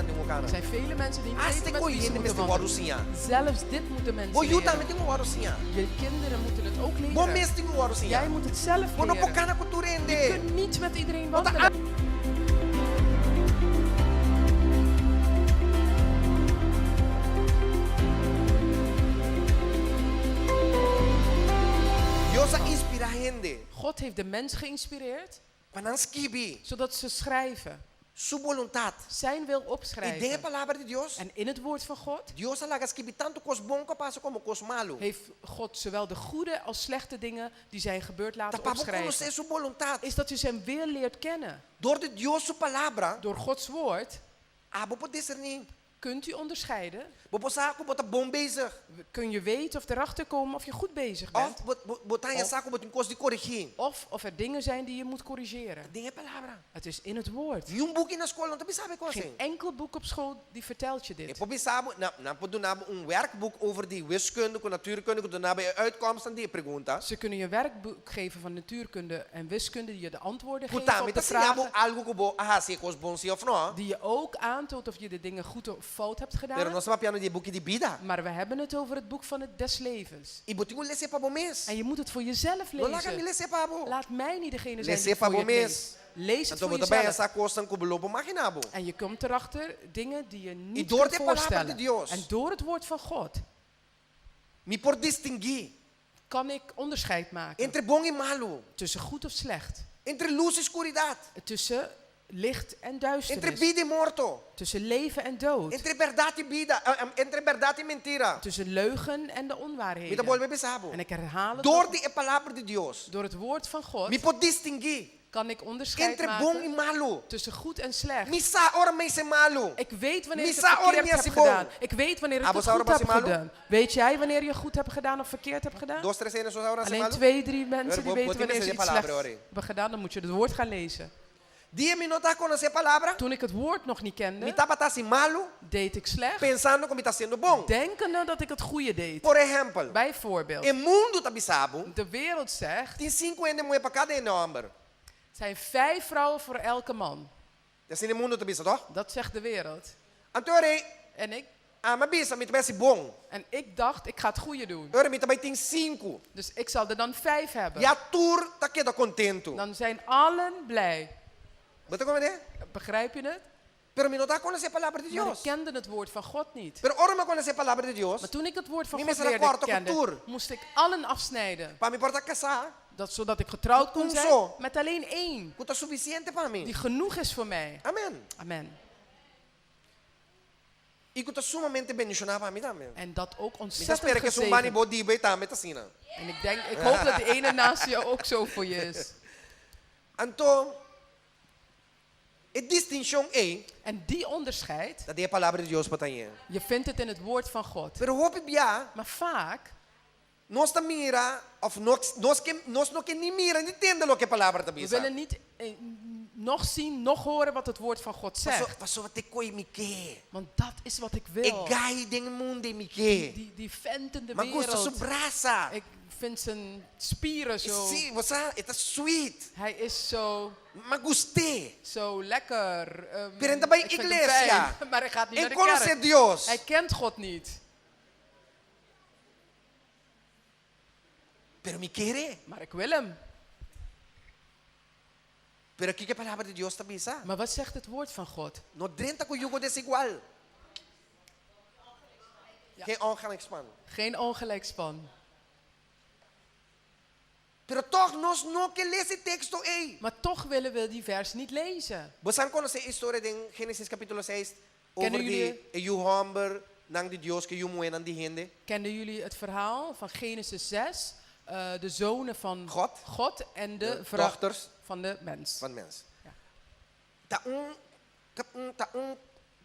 kana den un Er kana. zijn vele mensen die niet Asta weten met ku wie ze hende moeten mester wòrdu wandelen. siñá. Zelfs dit moeten mensen Bo yu leren. tambe tin ku wòrdu siñá. Je kinderen moeten het ook Bo leren. mes tin ku wòrdu siñá. Jij moet het zelf Bo no por leren. kana ku tur Je hende. kunt niet met iedereen Bo ta wandelen. Dios a inspirá hende. God heeft de mens geïnspireerd. Pa nan skibi. Zodat ze schrijven. Su boluntat. Zijn wil I den e opschrijven. Palabra di Dios. En in het woord van God. Dios a laga skibi tantu kos bon ku a pasa komo kos malu. Heeft God zowel de goede als slechte dingen die zijn gebeurd Ta laten pa bo opschrijven. konosé su boluntat. Is dat u zijn wil leert kennen. Dor di Dios su Palabra. Door Gods woord. Abo por diserní. Kunt u onderscheiden? Bo por sa ku bo ta bon bezig. Kun je weten of erachter komen of je goed bezig bent? Òf bo bo bo ta haña sa ku bo tin kos di korigí. Of of er dingen zijn die je moet corrigeren. Den e Palabra. Het is in het woord. Niun buki na skol no ta bisa bo e kos Geen ei. enkel boek op school die vertelt je E dit. por bisa bo, nan nan por duna bo un werkboek over di wiskunde ku natuurkunde ku duna bo e uitkomsten di e pregunta. Ze kunnen je een werkboek geven van natuurkunde en wiskunde die je de antwoorden Ku geven tambe op de ta siña bo vragen. algu ku bo a hasi e kos bon si òf no. Die je ook aantoont of je de dingen goed of fout hebt Pero gedaan. nos ta papiando di e buki di bida. Maar we hebben het over het boek van het des levens. I bo tin ku les'é pa bo mes. En je moet het voor jezelf No laga mi lezen. les'é pa bo. Laat mij niet degene zijn Les'é die pa voor bo je het mes. leest. Lees het Anto voor bo ta bai jezelf. sa kosnan ku bo lo por maginá bo. En je komt erachter dingen die je I niet dor kunt di e Palabra di voorstellen. Dios. En door het woord van God Mi por distinguí. kan ik onderscheid maken. Entre bon i malu. Tussen goed of slecht. Entre lus i skuridat. Tussen licht en Entre duisternis. bida i morto. Tussen leven en dood. Entre bèrdat i bida, entre bèrdat i mentira. Tussen leugen en de Mi ta onwaarheden. bolbe bisa bo. En ik herhaal het Dor nog. di e Palabra di Dios. Door het woord van God Mi por distinguí. kan ik onderscheid Entre bon maken i malu. tussen goed en slecht. Mi sa ora mi hasi malu. Ik weet wanneer Mi ik het sa ora mi verkeerd heb hasi bon. gedaan. Ik weet wanneer ik Abo het sa ora goed bo hasi heb malu? gedaan. Weet jij wanneer je goed hebt gedaan of verkeerd hebt gedaan? Dos, tres hende so sa ora hasi Alleen malu? twee, drie mensen Bo, die bo weten tin wanneer mester ze di iets palabra slechts ora ei. hebben gedaan. Dan moet je het woord gaan lezen. Dia mi no ta konosé palabra, Toen ik het woord nog niet mi kende, tabata hasi malu, deed ik slecht, pensando ku mi ta hasiendo bon. denkende dat ik het goede deed. Por ehèmpel, Bijvoorbeeld, e mundu ta bisa bo, de wereld zegt, tin sinku hende muhé pa kada hende hòmber. het zijn vijf vrouwen voor elke man. Ta asina e mundu ta bisa, tòg? Dat zegt de wereld. Anto ora ei, En ik, ami a bisa, mi ta bai hasi bon. en ik dacht, ik ga het goede doen. Ora mi ta bai tin sinku. Dus ik zal er dan vijf hebben. Ya tur ta keda kontentu. Dan zijn allen blij. Bo ta komprendé? Begrijp je het? Pero mi no ta konosé e Palabra di Maar ik Dios. kende het woord van God niet. Pero ora mi a konosé e Palabra di Dios, Maar toen ik het woord van mi God mester a leerde kòrta ku kennen, tur. moest ik allen afsnijden. Pa mi por ta kasá. Dat, zodat ik getrouwd kon Un zijn so. met alleen één. Ku ta sufisiente pa mi. Die genoeg is voor mij. Amen. Amen. I ku ta sumamente bendishoná pa mi tambe. En dat ook Mi ta ontzettend spera ku esun bani gezegend. bo di bo ei tambe ta asina. En ik denk, ik hoop dat de ene naast je ook zo voor je is. Anto, e distinshon ei En die onderscheid, ta den e Palabra di Dios pa ta hañ'é. je vindt het in het woord van God. Pero hopi bia Maar vaak nos ta mira òf nos nos ke nos no ke ni mira ni tende loke e Palabra ta We bisa. willen niet nog zien, nog horen wat het woord van God Paso zegt. pasobra te koe mi ke. Want dat is wat ik E wil. gai den mundu ei mi ke. Die, die vent in de M'a gusta su wereld. brasa. Ik vind zijn spieren zo. Sí, bo sa, e ta sweet. Hij is zo, M'a gust'é. zo lekker. Pero e n ta bai ik vind hem iglesia. fijn, maar hij gaat niet E naar de konosé kerk. Dios. Hij kent God niet. Pero mi kere. Maar ik wil hem. Pero kiko e Palabra di Dios ta bisa? Maar wat zegt het woord van God? No drenta ku yugo desigual. Ja. Geen ongelijk span. Geen ongelijk span. Pero toch nos no ke lesa e teksto ei. Maar toch willen we die vers niet lezen. Bosan konosé e historia den Génesis capítulo 6 over Kennen di jullie e yu hòmber nan di Dios ku e yu muhénan di hende? Kennen jullie het verhaal van Genesis 6? De zonen van God. God en de De vrouw dochters van de mens. van mens. Ja. Ta un, ta un, ta un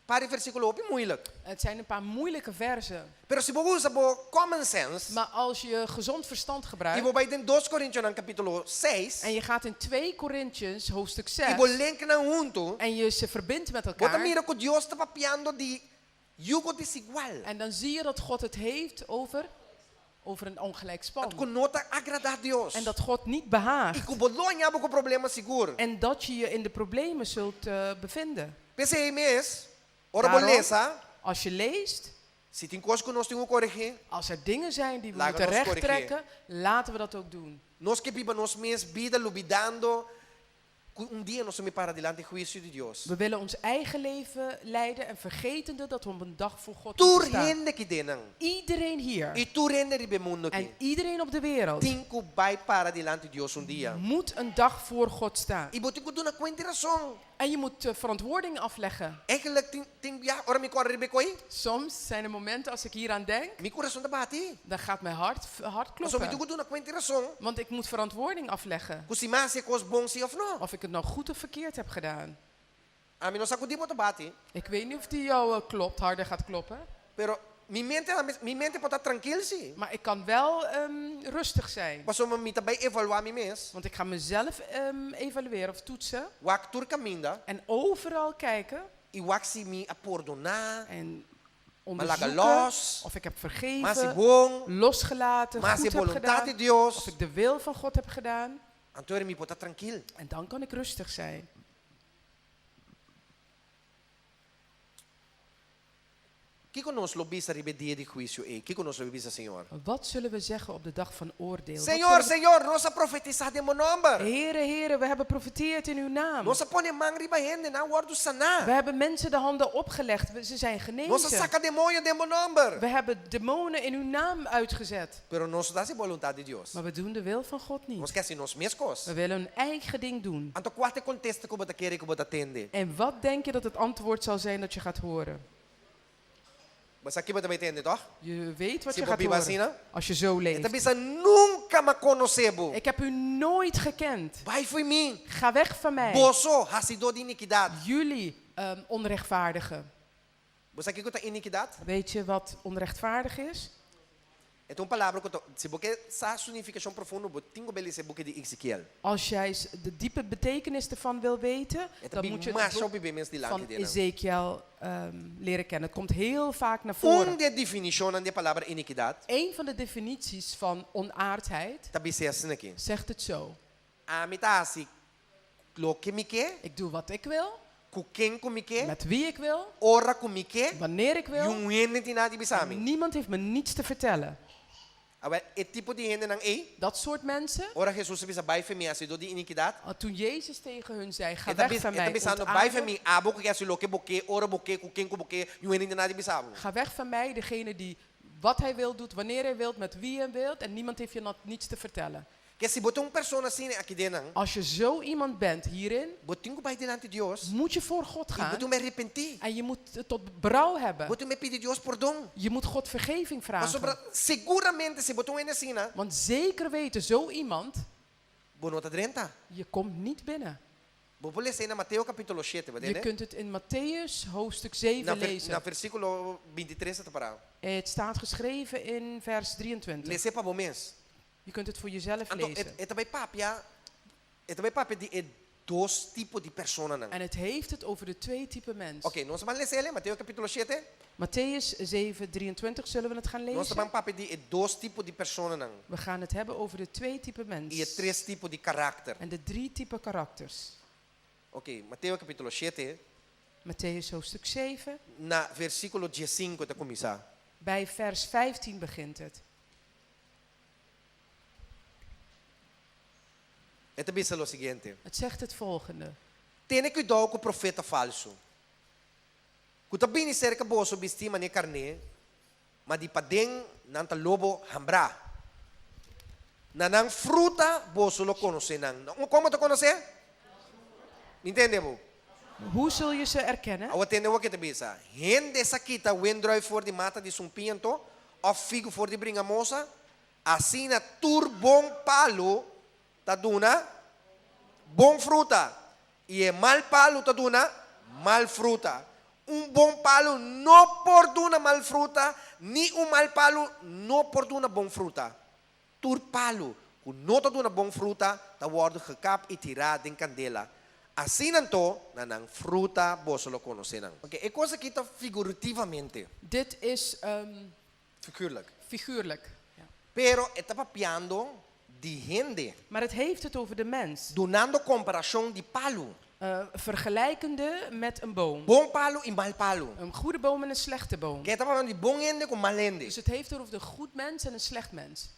par di versíkulo hopi moeilijk. Het zijn een paar moeilijke verzen. Pero si bo usa bo common sense, Maar als je gezond verstand i gebruikt bo bai den dos Korintionan kapítulo seis, en je gaat in 2 Korintiërs hoofdstuk i bo 6 link nan huntu, en je ze verbindt met bo ta elkaar mira ku Dios ta papiando di yugo desigual. en dan zie je dat God het heeft over, over een ongelijk span. Ku no ta agradá Dios. En dat God niet I behaagt. ku bo lo haña bo ku problema sigur. En dat je je in de problemen zult bevinden. P'esei mes, Ora bo Daarom, lesa, als je leest, si tin kos ku nos tin ku koregí, als er dingen zijn die we Laga moeten nos korrigeren. rechttrekken, laten we dat ook doen. Nos ke biba nos mes bida lubidando ku un dia nos lo para dilanti huisio di Dios. We willen ons eigen leven leiden en vergetende dat we op een dag voor God Tur moeten staan. hende akinan Iedereen hier i tur hende riba mundu en aki iedereen op de wereld tin ku bai para dilanti Dios un dia. moet een dag voor God staan. I bo tin ku duna kuenta i rason. En je moet eh, verantwoording afleggen. Eigenlijk tin bia ora mi kòrda riba e kos ei, Soms zijn er momenten als ik hieraan denk, mi kurason ta bati. dan gaat mijn hart, hard Pasobra mi tin kloppen. ku duna kuenta i rason Want ik moet verantwoording afleggen. ku si m'a hasi e kos bon si òf no. Of ik het nou goed of verkeerd heb gedaan. Ami no sa ku di bo ta bati. Ik weet niet of die jou eh, klopt, harder gaat kloppen. Pero mi mente, mi mente por ta trankil si. Maar ik kan wel rustig zijn. Pasobra mi ta bai evaluá mi mes. Want ik ga mezelf evalueren of toetsen. Wak tur kaminda En overal kijken i wak si mi a pordoná, en m'a laga onderzoeken los, of ik heb m'a hasi vergeven, bon, losgelaten, m'a hasi goed heb boluntat gedaan. di Dios. Of ik de wil van God heb gedaan. Anto mi por ta trankil. En dan kan ik rustig zijn. Kiko nos lo bisa riba e dia di huisio ei? Kiko nos lo bisa, Señor? Wat zullen we zeggen op de dag van oordeel? Wat Señor, zullen we- Señor, nos a profetisá den bo nòmber. Here, Here, we hebben profeteerd in uw naam. Nos a pone man riba hende, nan a wòrdu saná. We hebben mensen de handen opgelegd, ze zijn Nos a genezen. saka demoño den bo nòmber. We hebben demonen in uw naam uitgezet. Pero nos no ta hasi boluntat di Dios. Maar we doen de wil van God Nos niet. ke hasi nos mes kos. We willen een eigen ding doen. Anto kua ta e kontesta ku bo ta kere ku bo ta tende? En wat denk je dat het antwoord zal zijn dat je gaat horen? Bo sa ki bo ta bai tende, toch? Je weet wat Si je bo gaat biba horen asina? als je zo E leeft. ta bisa nunka m'a konosé bo. Ik heb u nooit gekend. Bai fo'i mi. Ga weg van mij. Boso, hasidó di inikidat. Jullie onrechtvaardigen. Bo sa kiko ta inikidat? Weet je wat onrechtvaardig is? E ta un palabra ku si bo ke sa su nifikashon profundo, bo tin ku bai lesa e buki di Ezekiel. Als jij de diepe betekenis ervan wil weten, E ta dan bin moet je het masha boek hopi be mes dilanti van di nan. Ezekiel leren kennen. Het komt heel vaak naar Un voren. di e definishonnan di e palabra inikidat Een van de definities van onaardheid ta bisa asina aki. zegt het zo. Ami ta hasi loke mi ke, Ik doe wat ik wil, ku ken ku mi ke, met wie ik wil, ora ku mi ke, wanneer ik i wil. un hende n'tin nada di bisa mi. Niemand heeft me niets te vertellen. Awèl, e tipo di hendenan ei, Dat soort mensen, ora Hesus a bisa bai fo'i mi hasidó di inikidat, ah, toen Jezus tegen hun zei, ga e ta weg bisa, van e ta mij, bisando bai fo'i ontaarde. mi, abo ku ke hasi loke bo ke, ora bo ke, ku ken ku bo ke, i un hende n'tin nada di bisa bo. Ga weg van mij, degene die wat hij wil doet, wanneer hij wilt, met wie hij wilt. En niemand heeft je niets te vertellen. Ke si bo ta un persona asina akinan, Als je zo iemand bent hierin, bo tin ku bai dilanti Dios, moet je voor God i gaan. bo tin ku arepentí. En je moet het tot berouw hebben. Bo tin ku pidi Dios pordon. Je moet God vergeving vragen. Pasobra seguramente si bo ta un hende asina, Want zeker weten, zo iemand, bo no ta drenta. je komt niet binnen. Bo por lesa na Mateo kapítulo 7, Je bo kunt het in Mattheüs hoofdstuk 7 Na, ver, lezen. na versíkulo 23 e ta pará. Het staat geschreven in vers 23. Les'é pa bo mes. Je kunt het voor jezelf Anto, lezen. e ta bai papia, e ta bai papia di e dos tipo di personanan. En het heeft het over de twee typen mens. Ok, nos ta ban les'é, Mateo kapítulo 7. Mattheüs 7, 23 zullen we het gaan Nos lezen. ta ban papia di e dos tipo di personanan. We gaan het hebben over de twee typen I e mens. tres tipo di karakter. En de drie typen karakters. Ok, Mateo kapítulo 7, Mattheüs hoofdstuk 7, na versíkulo 15 e ta kuminsá. bij vers 15 begint het. E ta bisa lo siguiente. Het zegt het volgende. Tene kuidou ku profeta falsu. Ku ta bini serka boso bistí manera karné, ma di paden nan ta lobo hambrá. Na nan fruta boso lo konosé nan. Kon bo ta konosé? Entendé bo? Hoe zul je ze erkennen? Awor tende loke e ta bisa. Hende sa kita wendrùif for di mata di sumpiña anto, òf figu for di bringamosa, asina tur bon palu ta duna bon fruta i e mal palu ta duna mal fruta. Un bon palu no por duna mal fruta, ni un mal palu no por duna bon fruta. Tur palu ku no ta duna bon fruta ta wòrdu gekap i tirá den kandela. Asina anto, na nan fruta boso lo konosé nan. Oké, e kos aki ta figurativamente. Dit is Figuurlijk. figuurlijk. Ja. Pero e ta papiando di hende. Maar het heeft het over de mens. Dunando komparashon di palu. Vergelijkende met een boom. Bon palu i mal palu. Een goede boom en een slechte boom. Ke ta papia di bon hende ku mal hende. Dus het heeft erover de goed mens en een slecht mens.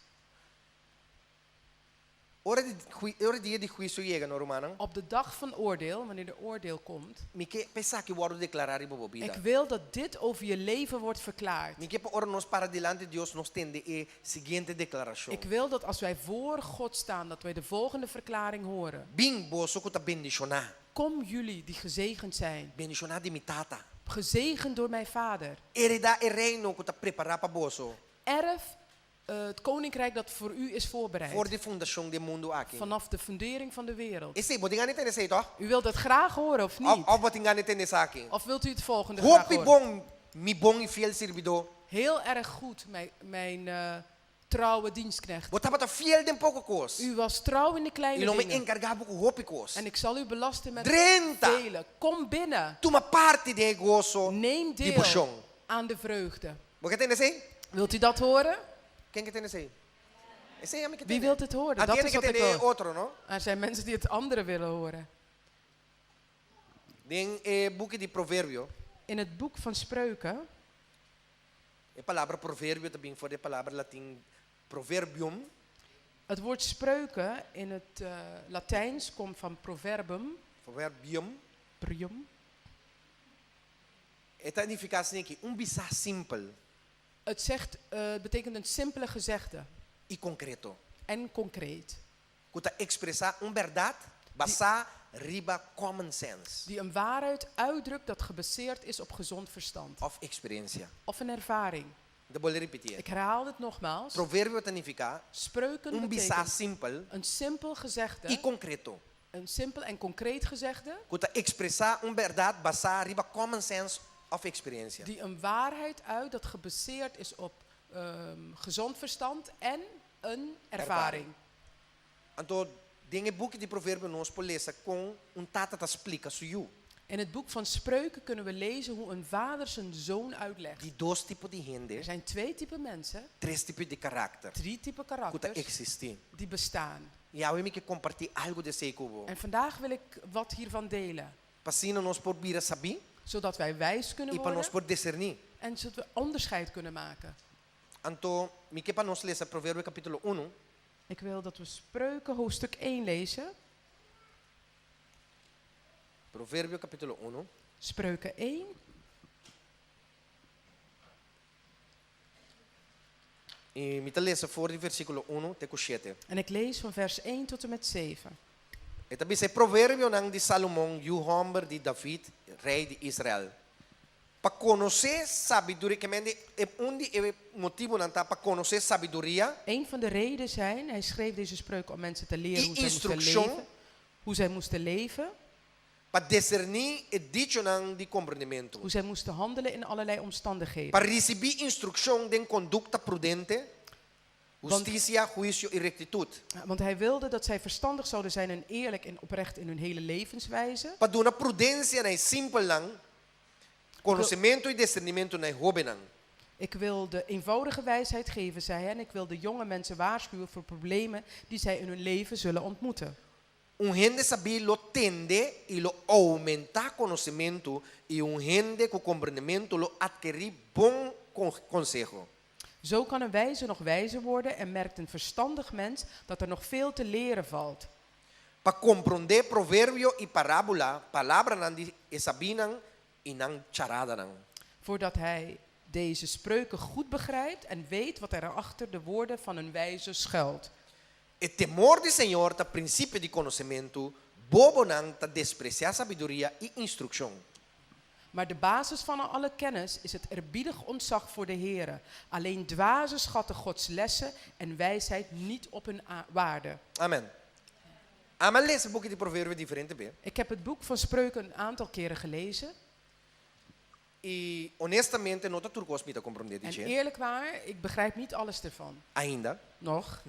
Ora di ora dia di huisio yega, no rumannan? Op de dag van oordeel, wanneer de oordeel komt. Mi ke pa esaki wòrdu deklará riba bo bida. Ik wil dat dit over je leven wordt verklaard. Mi ke pa ora nos para dilanti Dios nos tende e siguiente deklarashon. Ik wil dat als wij voor God staan dat wij de volgende verklaring horen. Bin boso ku ta bendishoná. Kom jullie die gezegend zijn. Bendishoná di mi Tata. Gezegend door mijn Vader. Heredá e reino ku ta prepará pa boso. Erf het koninkrijk dat voor u is voorbereid. For di fundashon di e mundu aki. Vanaf de fundering van de wereld. Esei, bo tin gana di tende esei, toch? U wilt dat graag horen of niet? Of bo tin gana di tende esaki? Of wilt u het volgende graag Hopi horen? bon, mi bon i fiel sirbidó. Heel erg goed, mijn, mijn trouwe dienstknecht. Bo tabata fiel den poko kos. U was trouw in de I kleine lo mi dingen. enkargá bo ku hopi kos. En ik zal u belasten met Drenta! vele. Kom binnen. Tuma parti den e goso Neem di bo deel shon. aan de vreugde. Bo ke tende esei? Wilt u dat horen? Ken ke tende esei? Esei ami ke Wie tende. wilt het horen? A Dat tiene is ke wat ik tende e wil. otro, no? Er zijn mensen die het andere willen horen. Den e buki di Proverbio. In het boek van Spreuken. E palabra proverbio ta bin for di e palabra latin proverbium. Het woord spreuken in het Latijns komt van proverbum. Proverbium. Brium. E ta nifiká asina aki, un bisá simpel. Het zegt, het betekent een simpele gezegde. I konkreto. En concreet. Ku ta ekspresá un bèrdat basá riba common sense. Die een waarheid uitdrukt dat gebaseerd is op gezond verstand. Òf eksperensia. Of een ervaring. Mi ta bolbe ripitié. Ik herhaal het nogmaals. Proverbio ta nifiká Spreuken un bisá betekent simpel een simpel gezegde. i konkreto. Een simpel en concreet gezegde. Ku ta ekspresá un bèrdat basá riba common sense òf eksperensia. Die een waarheid uit dat gebaseerd is op gezond verstand en een ervaring. Anto, den e buki di Proverbio nos por lesa kon un tata ta splika su yu. In het boek van Spreuken kunnen we lezen hoe een vader zijn zoon uitlegt. Di dos tipo di hende. Er zijn twee typen mensen. Tres tipo di karakter. Drie typen Ku ta karakters. eksistí. Die bestaan. I awe mi ke kompartí algu di esei ku bo. En vandaag wil ik wat hiervan delen. Pa asina nos por bira sabí. Zodat wij wijs kunnen I pa worden. nos por diserní. En zodat we onderscheid kunnen maken. Anto, mi ke pa nos lesa Proverbio kapítulo unu. Ik wil dat we Spreuken hoofdstuk 1 lezen. Proverbio kapítulo unu. Spreuken 1. I mi ta lesa for di versíkulo unu te ku shete. En ik lees van vers 1 tot en met 7. E ta bisa e proverbionan di Salomon, yu hòmber di David, rei di Israel. Pa konosé sabiduria, ke men di e un di e motibunan ta pa konosé sabiduria. Een van de reden zijn, hij schreef deze spreuk om mensen te leren I hoe zij moesten instrukshon. leven, hoe zij moesten leven. Pa diserní e dichonan di komprendementu. Hoe zij moesten handelen in allerlei omstandigheden. Pa risibí instrukshon den kondukta prudente, hustisia, huisio i rektitut. Want hij wilde dat zij verstandig zouden zijn en eerlijk en oprecht in hun hele levenswijze. Pa duna prudensia na e simpelnan, konosementu i disernimentu na e hóbennan. Ik wil de eenvoudige wijsheid geven, zei hij, en ik wil de jonge mensen waarschuwen voor problemen die zij in hun leven zullen ontmoeten. Un hende sabí lo tende i lo oumentá konosementu, i un hende ku komprendementu lo atkerí bon konseho. Zo kan een wijze nog wijzer worden en merkt een verstandig mens dat er nog veel te leren valt. Pa komprondé proverbio i parábola, palabranan di e sabínan i nan charadanan. Voordat hij deze spreuken goed begrijpt en weet wat er achter de woorden van een wijze schuilt. E temor di Señor ta prinsipio di konosementu, bobonan ta despresiá sabiduria i instrukshon. Maar de basis van alle kennis is het eerbiedig ontzag voor de Here. Alleen dwazen schatten Gods lessen en wijsheid niet op hun waarde. Amen. Ami a lesa e buki di Proverbio diferente be. Ik heb het boek van Spreuken een aantal keren gelezen. I honestamente no ta tur kos mi ta komprondé di En dje. eerlijk waar, ik begrijp niet alles ervan. Ainda. Nog.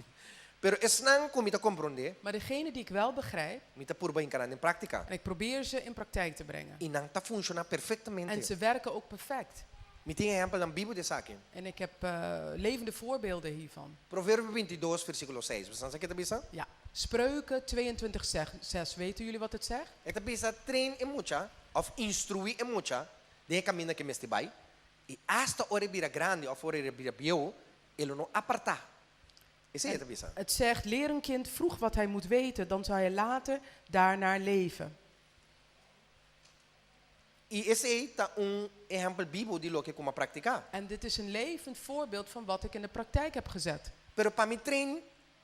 Pero esnan ku mi ta komprondé. Maar degene die ik wel begrijp. Mi ta purba hinka nan den práktika. En ik probeer ze in praktijk te brengen. I nan ta funshoná perfektamente. En ze werken ook perfect. Mi tin ehèmpelnan bibu di esaki. En ik heb levende voorbeelden hiervan. Proverbio bintidos, versíkulo seis. Bo sa ke ta bisa? Ja. Spreuken 22, 6. Weten jullie wat het zegt? E ta bisa train e mucha, òf instruí e mucha, den e kaminda ku e mester bai, i asta ora e bira grandi òf ora e bira bieu, e lo no apartá. Esei e ta bisa. Het zegt, leer een kind vroeg wat hij moet weten, dan zal hij later daarnaar leven. I esei ta un ehèmpel bibu di loke ku mi a praktiká. En dit is een levend voorbeeld van wat ik in de praktijk heb gezet. Pero pa mi train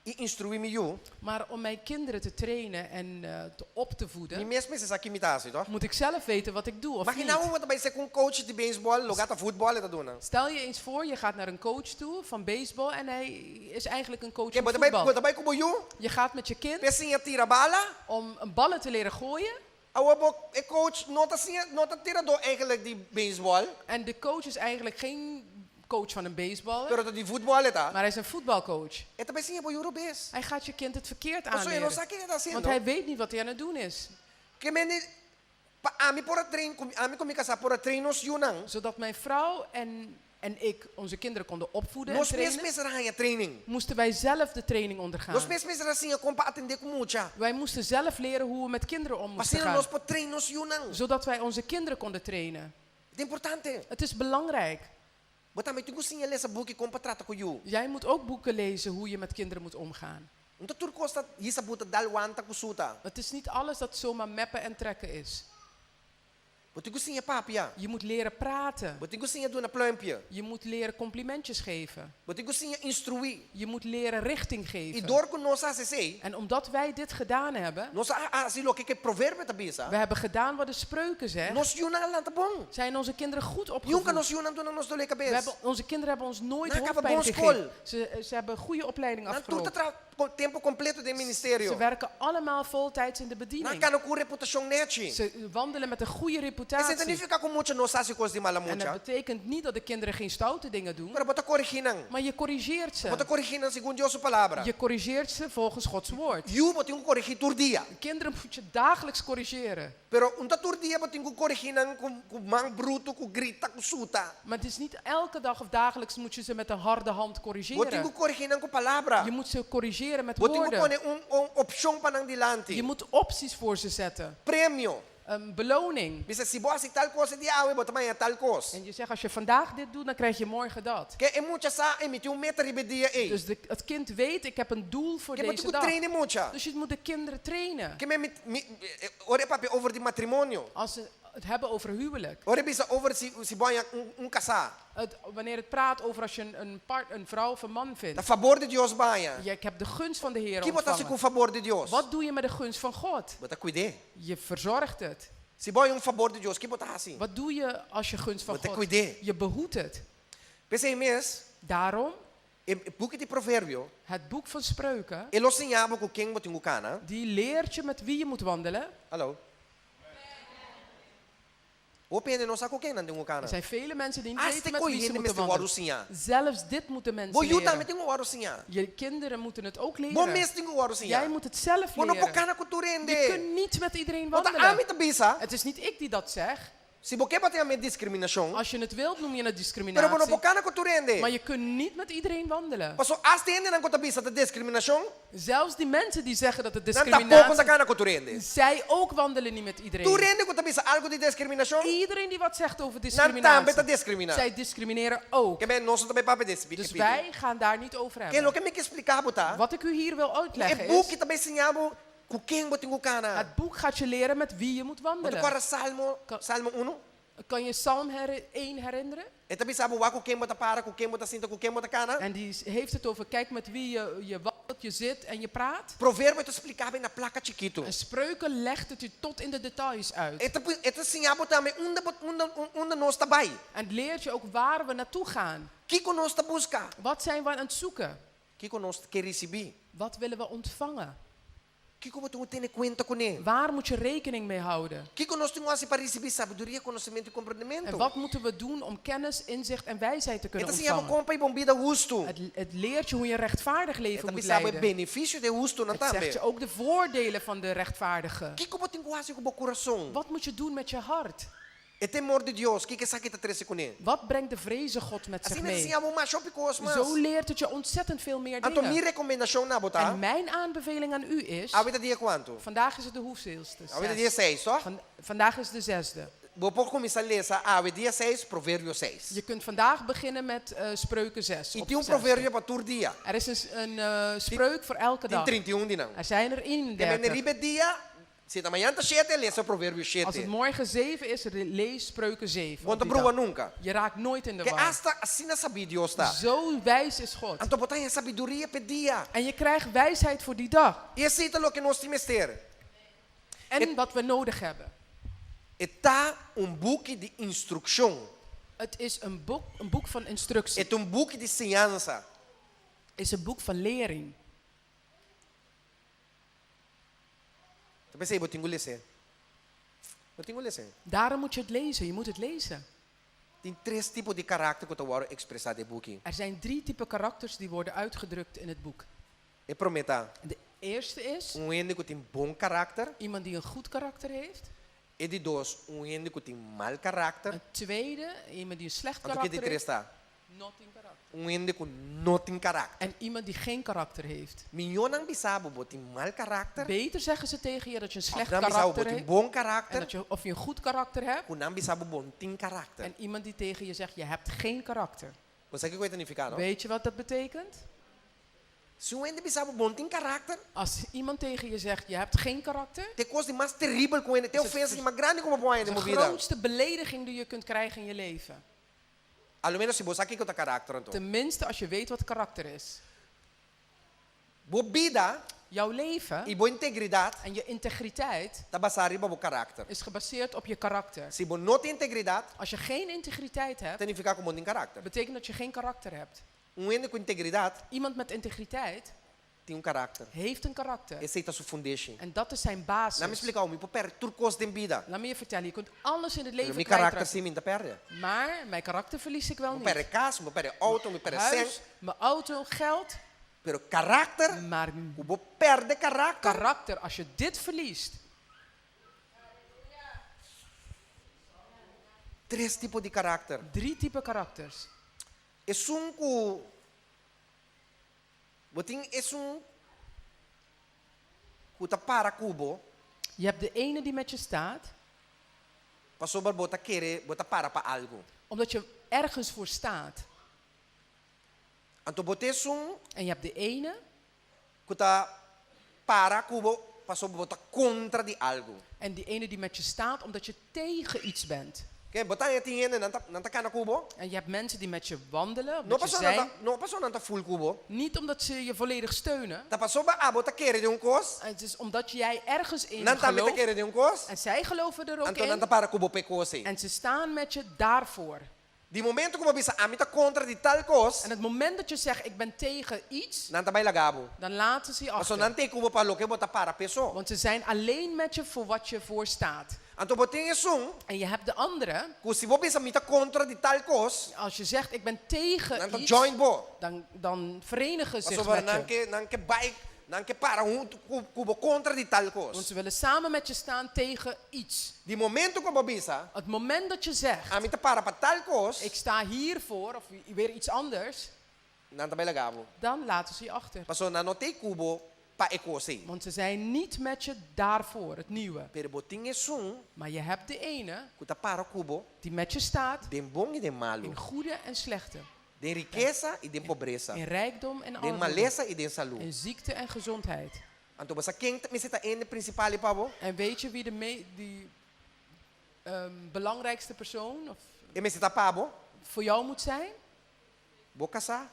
i instruí mi yu. Maar om mijn kinderen te trainen en te op te voeden. Mi mes mester sa ki mi ta hasi, toch? Moet ik zelf weten wat ik doe of niet. Maginá bo ta bai ser ku un coach di beisbòl, loga ta futbòl e ta duna. Stel je eens voor, je gaat naar een coach toe van baseball en hij is eigenlijk een coach Ke van bo ta bai, voetbal. bo ta bai ku bo yu Je gaat met je kind p'e siña tira bala. om een ballen te leren gooien. Awor bo e coach no ta siña, no ta tiradó eigenlijk di beisbòl. En de coach is eigenlijk geen coach van een baseballer. Pero ta di voetbal e ta. Maar hij is een voetbalcoach. E ta bai siña bo yu robes. Hij gaat je kind het verkeerd Pasobra e no aanleren. sa kiko e ta hasiendo. Want hij weet niet wat hij aan het doen is. Ke mende pa ami por a train ku ami ku mi kasá por a train nos yunan. Zodat mijn vrouw en en ik onze kinderen konden opvoeden en Nos mes trainen. mester a haña training. Moesten wij zelf de training ondergaan. Nos mes mester a siña kon pa atendé ku mucha. Wij moesten zelf leren hoe we met kinderen om moesten Asina gaan. nos por train nos yunan. Zodat wij onze kinderen konden trainen. Ta importante. Het is belangrijk. Bo tambe tin ku siña lesa buki kon pa trata ku yu. Jij moet ook boeken lezen hoe je met kinderen moet omgaan. No ta tur kos ta hisa buta dal wanta ku suta. Het is niet alles dat zomaar meppen en trekken is. Bo tin ku siña papia. Je moet leren praten. Bo tin ku siña duna pluimpje. Je moet leren complimentjes geven. Bo tin ku siña instruí. Je moet leren richting I geven. dor ku nos a hasi esei, En omdat wij dit gedaan hebben, nos a hasi loke ku e proverbio ta bisa, we hebben gedaan wat de spreuken zegt, nos yunan a lanta bon. zijn onze kinderen goed Nunka opgevoed. nos yunan duna nos dolé We kabes. hebben, onze kinderen hebben ons nooit Nan a kaba hoofdpijn bon gegeven. skol. Ze hebben een goede opleiding Nan tur ta afgerond. traha tempo kompleto den ministerio. Ze werken allemaal voltijds in de Nan bediening. kana ku un reputashon nechi. Ze wandelen met een goede Esei ta reputatie. nifiká ku mucha no sa hasi kos di mala En dat mucha. betekent niet dat de kinderen geen stoute dingen doen, Pero bo ta korigí nan. maar je corrigeert Bo ta ze. korigí nan segun Dios su palabra. Je corrigeert ze volgens Gods woord. Yu bo tin ku korigí tur dia. Kinderen moet je dagelijks corrigeren. Pero un ta tur dia bo tin ku korigí nan ku ku man brutu, ku grita, ku suta. Maar het is niet elke dag of dagelijks moet je ze met een harde hand Bo tin corrigeren. ku korigí nan ku palabra. Je moet ze corrigeren met Bo tin ku woorden. pone un un opshon pa nan dilanti. Je moet opties voor ze zetten. Premio. Een beloning. Bisa si bo hasi tal kos e dia awe bo ta haña tal kos. En je zegt, als je vandaag dit doet, dan krijg je morgen dat. Ke e mucha sa e mi tin un meta riba e dia ei. Dus het kind weet, ik heb een doel voor Ke bo tin deze ku dag. train e mucha. Dus je moet de kinderen trainen. Ke men mi mi ora e papia over di matrimonio. Als ze het hebben over huwelijk. Ora e bisa over si si bo haña un un kasá. Wanneer het praat over als je een vrouw of een man vindt. Ta fabor di Dios bo a haña. Ja, ik heb de gunst van de Heer Ki bo ta hasi ontvangen. ku fabor di Dios? Wat doe je met de gunst van God? Bo ta kuid'é. Je verzorgt het. Si bo haña un fabor di Dios, ki bo ta hasi? Wat doe je als je gunst van Bo ta God? kuid'é. Je behoedt het. P'esei mes, Daarom, e buki di Proverbio, het boek van Spreuken, e lo siña bo ku ken bo tin ku kana. die leert je met wie je moet wandelen. Hallo. Hopi hende no sa ku ken nan tin ku kana. Er zijn vele mensen die niet Hasta weten met ku wie ze hende moeten mester wòrdu wandelen. siña. Zelfs dit moeten Bo mensen yu tambe leren. tin ku wòrdu siña. Je kinderen moeten het ook Bo leren. mes tin ku wòrdu siña. Jij moet het zelf Bo no por leren. kana ku tur Je hende. kunt niet met iedereen No ta ami wandelen. ta bisa. Het is niet ik die dat zeg. Si bo ke bo ta yam'é diskriminashon. Als je het wilt, noem je het Pero bo no discriminatie. por kana ku tur hende. Maar je kunt niet met iedereen wandelen. Paso asta hendenan ku ta bisa ta diskriminashon, Zelfs die mensen die zeggen dat het nan tampoko ta discriminatie kana ku tur hende. zij ook wandelen niet met Tur iedereen. hende ku ta bisa algu di diskriminashon, Iedereen die wat zegt over nan tambe ta discriminatie, diskriminá. zij discrimineren ook. Ke men nos no ta bai papia di es Dus pidi. wij gaan daar niet over Ke hebben. loke mi ke splika bo ta, Wat ik u hier wil e uitleggen buki is, ta bai siña bo ku ken bo tin ku kana. het boek gaat je leren met wie je moet Bo ta wandelen. kòrda Salmo, Salmo unu? Kan je Psalm 1 herinneren? E ta bisa bo wak ku ken bo ta para, ku ken bo ta sinta, ku ken bo ta kana. En die heeft het over, kijk met wie je wandelt, je zit en je praat. Proverbio ta splika bo na plaka chikitu. En Spreuken legt het u tot in de details uit. E ta, e ta siña bo tambe unda, unda, unda nos ta bai. En het leert je ook waar we naartoe gaan. Kiko nos ta buska? Wat zijn we aan het zoeken? Kiko nos ke risibí? Wat willen we ontvangen? Kiko bo tin ku tene kuenta kuné? Waar moet je rekening mee houden? Kiko nos tin ku hasi pa risibí sabiduria, konosementu i En komprendementu? wat moeten we doen om kennis, inzicht en wijsheid te E kunnen ta siña bo ontvangen? kon pa hiba un bida hustu. Het leert je hoe je een rechtvaardig E leven ta moet bisa bo e leiden. benefisio di e hustunan Het zegt tambe. je ook de voordelen van de rechtvaardige. Kiko bo tin ku hasi ku bo kurason? Wat moet je doen met je hart? E temor di Dios, kiko esaki ta trese kuné? Wat brengt de vreze God met zich Asina ta mee? siña bo masha hopi kos mas. Zo leert het je ontzettend veel meer Anto mi dingen. rekomendashon na bo ta, En mijn aanbeveling aan u is, awe ta dia kuantu? vandaag is het de hoeveelste? Awe ta dia Zes. seis, tòg? Vandaag is de zesde. Bo por kuminsá lesa awe dia seis, Proverbio seis. Je kunt vandaag beginnen met Spreuken 6. I Of tin un zesde. proverbio pa tur dia. Er is een spreuk voor elke Tin dag. 31 di nan. Er zijn er Te mende 31. riba e dia, si ta mañan ta shete, lesa Proverbio Als het shete. morgen 7 is, lees Spreuken 7. Bo op no ta die brua dag. nunka. Je raakt nooit in de Ke war. asta asina sabí Dios ta. Zo wijs is God. Anto bo ta haña sabiduria p'e dia. En je krijgt wijsheid voor die dag. I esei ta loke nos tin mester. En wat we nodig hebben. E ta un buki di instrukshon. Het is een boek van instructie. E ta un buki di siñansa. Het is een boek van lering. Ta p'esei bo tin ku les'é. Bo tin ku les'é. Daarom moet je het lezen. Je moet het lezen. Tin tres tipo di karakter ku ta wòrdu ekspresá den e buki. Er zijn drie typen karakters die worden uitgedrukt in het boek. E promé ta. De eerste is Un hende ku tin bon karakter. iemand die een goed karakter heeft. E di dos, un hende ku tin mal karakter. Een tweede, iemand die een slecht Anto ke di karakter tres heeft. ta? Not in karakter. Un hende ku no tin karakter. En iemand die geen karakter heeft. Mihó nan bisa bo bo tin mal karakter. Beter zeggen ze tegen je dat je een Of slecht nan bisa bo bo karakter tin heeft. bon En karakter. dat je, of je een goed karakter hebt. Ku nan bisa bo bo no tin karakter. En iemand die tegen je zegt, je hebt geen karakter. Bo sa kiko e ta nifiká, no? Weet je wat dat betekent? Si un hende bisa bo bo no tin karakter. Als iemand tegen je zegt, je hebt geen karakter. Ta e kos di mas teribel ku hende, ta e Is het ofensa di mas grandi ku bo por haña den De bo bida. grootste belediging die je kunt krijgen in je leven. A lo menos si bo sa kiko ta karakter anto. Tenminste als je weet wat karakter is. Bo bida Jouw leven i bo integridat en je integriteit ta basá riba bo karakter. is gebaseerd op je karakter. Si bo no tin integridat, Als je geen integriteit hebt, ta nifiká ku bo no tin karakter. betekent dat je geen karakter hebt. Un hende ku integridat Iemand met integriteit tin un karakter. heeft een karakter. Esei ta su fundeshi. En dat is zijn Laat mi basis. splika bo, mi por pèrdè tur kos den bida. Laat me je vertellen, je kunt alles in het Pero leven mi karakter kwijtraken. sí mi n' ta pèrdè. Maar mijn karakter verlies ik wel Mi por niet. pèrdè kas, mi por pèrdè outo, mi por pèrdè sèn. Huis, mijn auto, geld. Pero karakter, Maar ku bo pèrdè karakter. karakter, als je dit verliest. Tres tipo di karakter. Drie typen karakters. Esun ku bo tin esun ku ta para ku bo. Je hebt de ene die met je staat. Pasobra bo ta kere, bo ta para pa algu. Omdat je ergens voor staat. Anto bo tin esun En je hebt de ene ku ta para ku bo pasobra bo ta kontra di algu. En die ene die met je staat omdat je tegen iets bent. Ke bo ta tin hende nan ta nan ta kana ku bo. En je hebt mensen die met je wandelen, No met je pasobra nan zijn. ta no pasobra nan ta full ku bo. Niet omdat ze je volledig steunen. Ta pasobra abo ta kere den un kos. Het is omdat jij ergens in Nan tambe ta gelooft. kere den un kos. En zij geloven er ook Anto nan ta in. para ku bo p'e kos ei. En ze staan met je daarvoor. Di momento ku bo bisa ami ta kontra di tal kos, En het moment dat je zegt ik ben tegen iets, nan ta bai laga bo. dan laten ze je Pasobra achter. nan t'ei ku bo pa loke bo ta para p'e so. Want ze zijn alleen met je voor wat je voor staat. Anto bo tin esun En je hebt de andere, ku si bo bisa mi ta kontra di tal kos, als je zegt ik ben tegen nan ta iets, join bo. dan verenigen ze zich Pasobra met nan je. ke nan ke bai nan ke para huntu ku ku bo kontra di tal Want kos. ze willen samen met je staan tegen iets. Di momento ku bo bisa, Het moment dat je zegt, ami ta para pa tal kos, ik sta hiervoor of weer iets anders, nan ta bai laga bo. dan laten ze je achter. Pasobra nan no t'ei ku bo pa e kos ei. Want ze zijn niet met je daarvoor, het nieuwe. Pero bo tin esun Maar je hebt de ene ku ta para ku bo die met je staat den bon i den malu, in goede en slechte. den rikesa i den pobresa, In rijkdom en den armoede. malesa i den salú. In ziekte en gezondheid. Anto bo sa ken mester ta hende prinsipal pa bo? En weet je wie de die belangrijkste persoon of E mester ta pa bo? voor jou moet zijn? Bo kasá.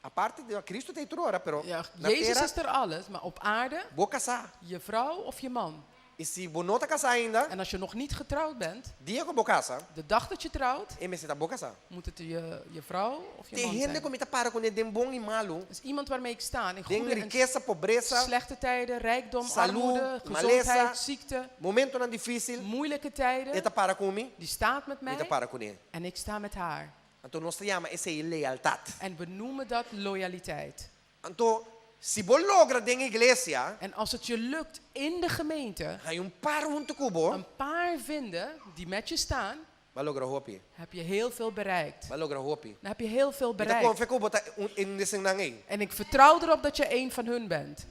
Aparte di Cristo ta ei tur ora, pero Ja, na Jezus tera, is er alles, maar op aarde, bo kasá. je vrouw of je man. I si bo no ta kasá ainda, En als je nog niet getrouwd bent, dia ku bo kasa, de dag dat je trouwt, e mester ta bo kasá. moet het je vrouw of je Tin man hende zijn. ku mi ta para kuné den bon i malu, Dus iemand waarmee ik sta in den goede en rikesa, pobresa, slechte tijden, rijkdom, salú, armoede, malesa, gezondheid, ziekte, momentonan difísil, moeilijke e tijden. ta para ku mi, Die staat met mi ta mij para kuné. en ik sta met haar. Anto nos ta yama esei lealtat. En we noemen dat loyaliteit. Anto, Si bo logra den iglesia, En als het je lukt in de gemeente haña un par huntu ku bo, een paar vinden die met je staan, b'a logra hopi. Heb je heel veel bereikt. B'a logra hopi. Dan heb je heel veel Mi ta bereikt. konfia ku bo ta un di esnan ei. En ik vertrouw erop dat je een van hun bent.